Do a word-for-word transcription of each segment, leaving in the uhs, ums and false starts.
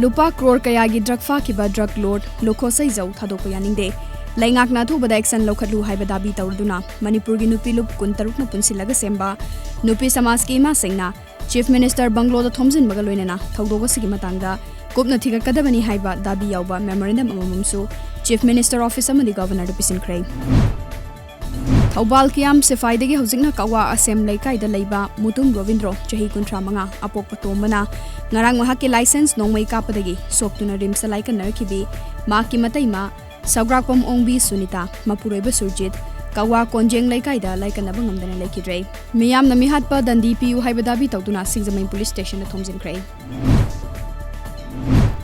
ꯂꯨꯄꯥ ꯀ꯭ꯔꯣꯔ ꯀꯌꯥꯒꯤ drug ꯐꯥꯈꯤꯕ drug ꯂꯣꯔꯗ ꯂꯨꯈꯣꯁꯩꯖꯧ ꯊꯥꯗꯣꯛꯄ ꯌꯥꯅꯤꯡꯗꯦ꯫ ꯂꯩꯉꯥꯛꯅ ꯑꯊꯨꯕꯗ ꯑꯦꯛꯁꯟ ꯂꯧꯈꯠꯂꯨ ꯍꯥꯏꯕ ꯗꯥꯕꯤ ꯇꯧꯔꯗꯨꯅ ꯃꯅꯤꯄꯨꯔꯒꯤ ꯅꯨꯄꯤ ꯂꯨꯞ ꯀꯨꯟꯇꯔꯨꯛꯅ ꯄꯨꯟꯁꯤꯜꯂꯒ ꯁꯦꯝꯕ ꯅꯨꯄꯤ ꯁꯃꯥꯖꯀꯤ ꯏꯃꯥꯁꯤꯡꯅ ꯆꯤꯐ ꯃꯤꯅꯤꯁꯇꯔ ꯕꯪꯒ꯭ꯂꯣꯗ ꯊꯣꯝꯖꯤꯟꯕꯒ ꯂꯣꯏꯅꯅ ꯊꯧꯗꯣꯛ ꯑꯁꯤꯒꯤ ꯃꯇꯥꯡꯗ ꯀꯨꯞꯅ ꯊꯤꯒꯠꯀꯗꯕꯅꯤ ꯍꯥꯏꯕ ꯗꯥꯕꯤ ꯌꯥꯎꯕ ꯃꯦꯃꯣꯔꯦꯟꯗꯝ ꯑꯃꯃꯝꯁꯨ ꯆꯤꯐ ꯃꯤꯅꯤꯁꯇꯔ ꯑꯣꯐꯤꯁ ꯑꯃꯗꯤ ꯒꯚꯔꯅꯔꯗ ꯄꯤꯁꯤꯟꯈ꯭ꯔꯦ꯫ ꯊꯧꯕꯥꯜ ꯀꯤꯌꯥꯝ ꯁꯤꯐꯥꯏꯗꯒꯤ ꯍꯧꯖꯤꯛꯅ ꯀꯛꯋꯥ ꯑꯁꯦꯝ ꯂꯩꯀꯥꯏꯗ ꯂꯩꯕ ꯃꯨꯇꯨꯝ ꯔꯣꯕꯤꯟꯗ꯭ꯔꯣ, ꯆꯍꯤ ꯀꯨꯟꯊ꯭ꯔꯥ ꯃꯉꯥ, ꯑꯄꯣꯛꯄ ꯇꯣꯝꯕꯅ ꯉꯔꯥꯡ ꯃꯍꯥꯛꯀꯤ ꯂꯥꯏꯁꯦꯟꯁ ꯅꯣꯡꯃꯩ ꯀꯥꯞꯄꯗꯒꯤ ꯁꯣꯛꯇꯨꯅ ꯔꯤꯝꯁꯇ ꯂꯥꯏꯀꯠꯅꯔꯛꯈꯤꯕꯤ ꯃꯍꯥꯛꯀꯤ ꯃꯇꯩꯃ ꯁꯧꯒ꯭ꯔꯥꯛꯄꯝ ꯑꯣꯡꯕꯤ ꯁꯨꯅꯤꯇꯥ, ꯃꯄꯨꯔꯣꯏꯕ ꯁꯨꯔꯖꯤꯠ, ꯀꯛꯋꯥ ꯀꯣꯟꯖꯦꯡ ꯂꯩꯀꯥꯏꯗ ꯂꯥꯏꯀꯠꯅꯕ ꯉꯝꯗꯅ ꯂꯩꯈꯤꯗ꯭ꯔꯦ꯫ ꯃꯤꯌꯥꯝꯅ ꯃꯤꯍꯥꯠꯄ ꯗꯟꯗꯤ ꯄꯤꯌꯨ ꯍꯥꯏꯕ ꯗꯥꯕꯤ ꯇꯧꯗꯨꯅ ꯁꯤꯡꯖꯃꯩ ꯄꯨꯂꯤꯁ ꯁ꯭ꯇꯦꯁꯟꯗ ꯊꯣꯝꯖꯤꯟꯈ꯭ꯔꯦ꯫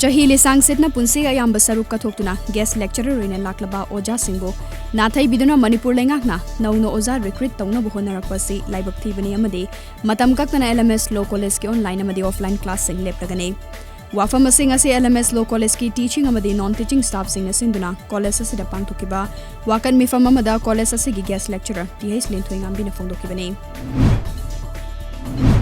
ꯆꯍꯤ ꯂꯤꯁꯥꯡ ꯁꯤꯠꯅ ꯄꯨꯟꯁꯤꯒꯤ ꯑꯌꯥꯝꯕ ꯁꯔꯨꯛ ꯀꯠꯊꯣꯛꯇꯨꯅ ꯒꯦꯁ ꯂꯦꯛꯆꯔꯔ ꯑꯣꯏꯅ ꯂꯥꯛꯂꯕ ꯑꯣꯖꯥꯁꯤꯡꯕꯨ ꯅꯥꯊꯩꯕꯤꯗꯨꯅ ꯃꯅꯤꯄꯨꯔ ꯂꯩꯉꯥꯛꯅ ꯅꯧꯅ ꯑꯣꯖꯥ ꯔꯤꯀ꯭ꯔꯨꯠ ꯇꯧꯅꯕ ꯍꯣꯠꯅꯔꯛꯄ ꯑꯁꯤ ꯂꯥꯏꯕꯛ ꯊꯤꯕꯅꯤ ꯑꯃꯗꯤ ꯃꯇꯝ ꯀꯛꯇꯅ L M S Law College ꯀꯤ online ꯑꯃꯗꯤ offline class ꯁꯤꯡ ꯂꯦꯞꯂꯒꯅꯤ꯫ ꯋꯥꯐꯝ ꯑꯁꯤ ꯉꯁꯤ L M S Law College ꯀꯤ teaching ꯑꯃꯗꯤ non teaching staff ꯁꯤꯡꯅ ꯁꯤꯟꯗꯨꯅ college ꯑꯁꯤꯗ ꯄꯥꯡꯊꯣꯛꯈꯤꯕ ꯋꯥꯀꯠ ꯃꯤꯐꯝ ꯑꯃꯗ college ꯑꯁꯤꯒꯤ guest lecturer T H ꯂꯦꯟꯊꯣꯏꯉꯥꯝꯕꯤꯅ ꯐꯣꯡꯗꯣꯛꯈꯤꯕꯅꯤ꯫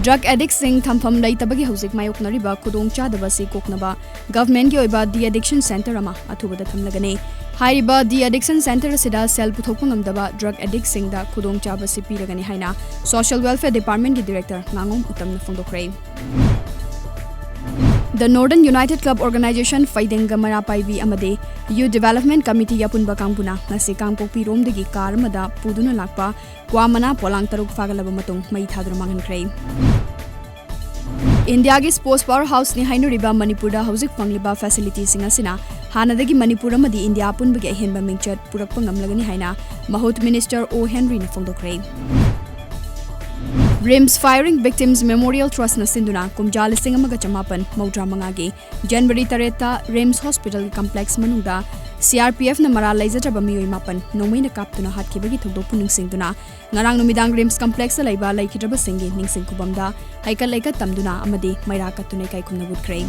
Drug addict ꯁꯤꯡ ꯊꯝꯐꯝ ꯂꯩꯇꯕꯒꯤ ꯍꯧꯖꯤꯛ ꯃꯥꯌꯣꯛꯅꯔꯤꯕ ꯈꯨꯗꯣꯡꯆꯥꯗꯕ ꯑꯁꯤ ꯀꯣꯛꯅꯕ government ꯀꯤ ꯑꯣꯏꯕ de-addiction centre ꯑꯃ ꯑꯊꯨꯕꯗ ꯊꯝꯂꯒꯅꯤ꯫ ꯍꯥꯏꯔꯤꯕ de-addiction centre ꯑꯁꯤꯗ ꯁꯦꯜ ꯄꯨꯊꯣꯛꯄ ꯉꯝꯗꯕ drug addict ꯁꯤꯡꯗ ꯈꯨꯗꯣꯡꯆꯥꯕ ꯑꯁꯤ ꯄꯤꯔꯒꯅꯤ ꯍꯥꯏꯅ Social Welfare Department ꯀꯤ director ꯉꯥꯉꯣꯝ ꯎꯇꯝꯅ ꯐꯣꯡꯗꯣꯛꯈ꯭ꯔꯦ꯫ The Northern United Club Organisation ꯐꯩꯗꯦꯡꯒ ꯃꯩꯔꯥ ꯄꯥꯏꯕꯤ ꯑꯃꯗꯤ Youth Development Committee ꯒꯤ ꯑꯄꯨꯟꯕ ꯀꯥꯡꯕꯨꯅ ꯉꯁꯤ ꯀꯥꯡꯄꯣꯛꯄꯤ ꯔꯣꯝꯗꯒꯤ car ꯑꯃꯗ ꯄꯨꯗꯨꯅ ꯂꯥꯛꯄ ꯀ꯭ꯋꯥ ꯃꯅꯥ ꯄꯣꯂꯥꯡ ꯇꯔꯨꯛ ꯐꯥꯒꯠꯂꯕ ꯃꯇꯨꯡ ꯃꯩ ꯊꯥꯗꯨꯅ ꯃꯥꯡꯍꯟꯈ꯭ꯔꯦ꯫ ꯏꯟꯗꯤꯌꯥꯒꯤ sports power house ꯅꯤ ꯍꯥꯏꯅꯔꯤꯕ ꯃꯅꯤꯄꯨꯔꯗ ꯍꯧꯖꯤꯛ ꯐꯪꯂꯤꯕ facility ꯁꯤꯡ ꯑꯁꯤꯅ ꯍꯥꯟꯅꯗꯒꯤ ꯃꯅꯤꯄꯨꯔ ꯑꯃꯗꯤ ꯏꯟꯗꯤꯌꯥ ꯑꯄꯨꯟꯕꯒꯤ ꯑꯍꯦꯟꯕ ꯃꯤꯡꯆꯠ ꯄꯨꯔꯛꯄ ꯉꯝꯂꯒꯅꯤ ꯍꯥꯏꯅ ꯃꯍꯨꯠ minister O Henry ꯅ ꯐꯣꯡꯗꯣꯛꯈ꯭ꯔꯦ꯫ RIMS Firing Victims Memorial Trust ꯅ ꯁꯤꯟꯗꯨꯅ ꯀꯨꯝꯖꯥ ꯂꯤꯁꯤꯡ ꯑꯃꯒ ꯆꯃꯥꯄꯟ ꯃꯧꯗ꯭ꯔꯥ ꯃꯉꯥꯒꯤ January ꯇꯔꯦꯠꯇ RIMS Hospital ꯒꯤ complex ꯃꯅꯨꯡꯗ C R P F ꯅ ꯃꯔꯥꯜ ꯂꯩꯖꯗ꯭ꯔꯕ ꯃꯤꯑꯣꯏ ꯃꯥꯄꯟ ꯅꯣꯡꯃꯩꯅ ꯀꯥꯞꯇꯨꯅ ꯍꯥꯠꯈꯤꯕꯒꯤ ꯊꯧꯗꯣꯛꯄꯨ ꯅꯤꯡꯁꯤꯡꯗꯨꯅ ꯉꯔꯥꯡ ꯅꯨꯃꯤꯗꯥꯡ RIMS complex ꯇ ꯂꯩꯕ ꯂꯩꯈꯤꯗ꯭ꯔꯕꯁꯤꯡꯒꯤ ꯅꯤꯡꯁꯤꯡ ꯈꯨꯕꯝꯗ ꯍꯩꯀꯠ ꯂꯩꯀꯠ ꯇꯝꯗꯨꯅ ꯑꯃꯗꯤ ꯃꯩꯔꯥ ꯀꯠꯇꯨꯅ ꯏꯀꯥꯏ ꯈꯨꯝꯅꯕ ꯎꯠꯈ꯭ꯔꯦ꯫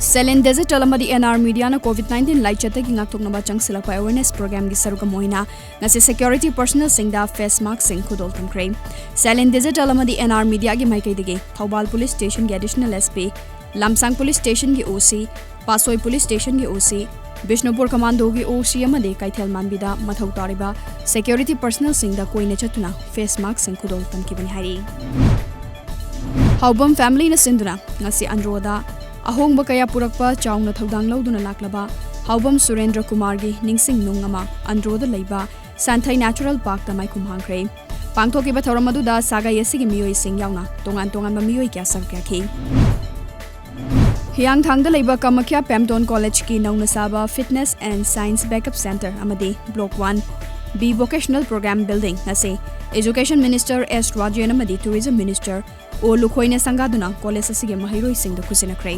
Salin Digital ꯑꯃꯗꯤ N R Media ꯅ COVID nineteen ꯂꯥꯏꯆꯠꯇꯒꯤ ꯉꯥꯛꯊꯣꯛꯅꯕ ꯆꯪꯁꯤꯜꯂꯛꯄ awareness program ꯒꯤ ꯁꯔꯨꯛ ꯑꯃ ꯑꯣꯏꯅ ꯉꯁꯤ security personnel ꯁꯤꯡꯗ face mask ꯁꯤꯡ ꯈꯨꯗꯣꯜ ꯇꯝꯈ꯭ꯔꯦ꯫ Salin Digital ꯑꯃꯗꯤ N R Media ꯒꯤ ꯃꯥꯏꯀꯩꯗꯒꯤ ꯊꯧꯕꯥꯜ police station ꯒꯤ additional S P ꯂꯝꯁꯥꯡ ꯄꯨꯂꯤꯁ ꯁ꯭ꯇꯦꯁꯟꯒꯤ ꯑꯣ ꯁꯤ, ꯄꯥꯠꯁꯣꯏ ꯄꯨꯂꯤꯁ ꯁ꯭ꯇꯦꯁꯟꯒꯤ ꯑꯣ ꯁꯤ, ꯕꯤꯁꯅꯨꯄꯨꯔ ꯀꯃꯥꯟꯗꯣꯒꯤ ꯑꯣ ꯁꯤ ꯑꯃꯗꯤ ꯀꯩꯊꯦꯜ ꯃꯥꯟꯕꯤꯗ ꯃꯊꯧ ꯇꯥꯔꯤꯕ ꯁꯦꯀ꯭ꯌꯨꯔꯤꯇꯤ ꯄꯔꯁꯅꯦꯜꯁꯤꯡꯗ ꯀꯣꯏꯅ ꯆꯠꯇꯨꯅ ꯐꯦꯁ ꯃꯥꯛꯁꯤꯡ ꯈꯨꯗꯣꯜ ꯇꯝꯈꯤꯕꯅꯤ ꯍꯥꯏꯔꯤ꯫ ꯍꯥꯎꯕꯝ ꯐꯦꯃꯤꯂꯤꯅ ꯁꯤꯟꯗꯨꯅ ꯉꯁꯤ ꯑꯟꯗ꯭ꯔꯣꯗ ꯑꯍꯣꯡꯕ ꯀꯌꯥ ꯄꯨꯔꯛꯄ ꯆꯥꯎꯅ ꯊꯧꯗꯥꯡ ꯂꯧꯗꯨꯅ ꯂꯥꯛꯂꯕ ꯍꯥꯎꯕꯝ ꯁꯨꯔꯦꯟꯗ꯭ꯔ ꯀꯨꯃꯥꯔꯒꯤ ꯅꯤꯡꯁꯤꯡ ꯅꯨꯡ ꯑꯃ ꯑꯟꯗ꯭ꯔꯣꯗ ꯂꯩꯕ ꯁꯥꯟꯊꯩ ꯅꯦꯆꯔꯦꯜ ꯄꯥꯔꯛꯇ ꯃꯥꯏꯈꯨꯝ ꯍꯥꯡꯈ꯭ꯔꯦ꯫ ꯄꯥꯡꯊꯣꯛꯈꯤꯕ ꯊꯧꯔꯝ ꯑꯗꯨꯗ ꯁꯥꯒꯩ ꯑꯁꯤꯒꯤ ꯃꯤꯑꯣꯏꯁꯤꯡ ꯌꯥꯎꯅ ꯇꯣꯉꯥꯟ ꯇꯣꯉꯥꯟꯕ ꯃꯤꯑꯣꯏ ꯀꯌꯥ ꯁꯔꯨꯛ ꯌꯥꯈꯤ꯫ ꯍꯤꯌꯥꯡꯊꯥꯡꯗ ꯂꯩꯕ ꯀꯃꯈ꯭ꯌꯥ ꯄꯦꯝꯇꯣꯟ ꯀꯣꯂꯦꯖꯀꯤ ꯅꯧꯅ ꯁꯥꯕ Fitness and Science Backup Centre ꯑꯃꯗꯤ Block One B Vocational Program Building ꯑꯁꯤ Education Minister S ꯔꯥꯖꯦꯟ ꯑꯃꯗꯤ Tourism Minister ꯑꯣ ꯂꯨꯈꯣꯏꯅ ꯁꯪꯒꯥꯗꯨꯅ ꯀꯣꯂꯦꯖ ꯑꯁꯤꯒꯤ ꯃꯍꯩꯔꯣꯏꯁꯤꯡꯗ ꯈꯨꯠꯁꯤꯟꯅꯈ꯭ꯔꯦ꯫